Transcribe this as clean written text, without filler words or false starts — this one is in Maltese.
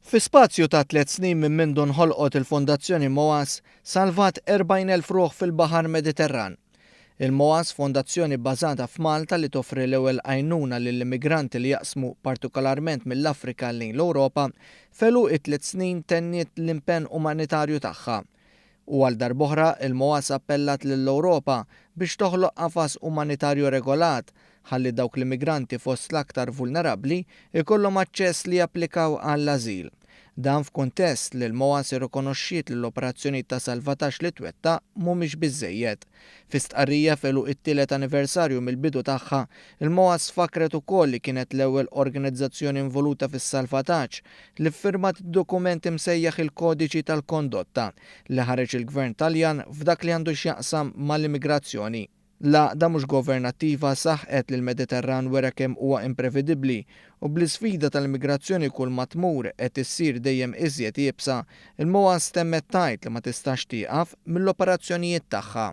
Fi spazju ta' tlett snin minn mindu nħolqot il-Fondazzjoni MOAS, salvat 40,000 ruħ fil-Baħar Mediterran. Il-MOAS, fondazzjoni bbażata f'Malta li toffri l-ewwel għajnuna lill-immigranti li jaqsmu partikolarment mill-Afrika lejn l-Ewropa, f'għeluq it-tliet snin tenniet l-impenn umanitarju tagħha. U għal darb'oħra, il-MOAS appellat lill-Ewropa biex toħloq qafas umanitarju regolat ħalli dawk l-immigranti fost l-aktar vulnerabbli jkollhom aċċess li japplikaw għall-ażil. Dan f'kuntest li l-MOAS irrikonoxxiet li l-operazzjonijiet ta' salvataġġ li twettaq mhumiex biżżejjed. Fi stqarrija f'għeluq it-tielet anniversarju mill-bidu tagħha, il-MOAS fakkret ukoll li kienet l-ewwel organizzazzjoni involuta fis-salvataġġ li ffirmat id-dokument imsejjaħ il-Kodiċi tal-Kondotta li ħareġ il-Gvern Taljan f'dak li għandu x'jaqsam mal-immigrazzjoni. L-għaqda mhux governattiva saħqet li l-Mediterran wera kemm huwa imprevidibbli u bl-isfida tal-immigrazzjoni kull ma tmur qed issir dejjem iżjed iebsa, il-MOAS temmet tgħid li ma tistax tieqaf mill-operazzjonijiet tagħha.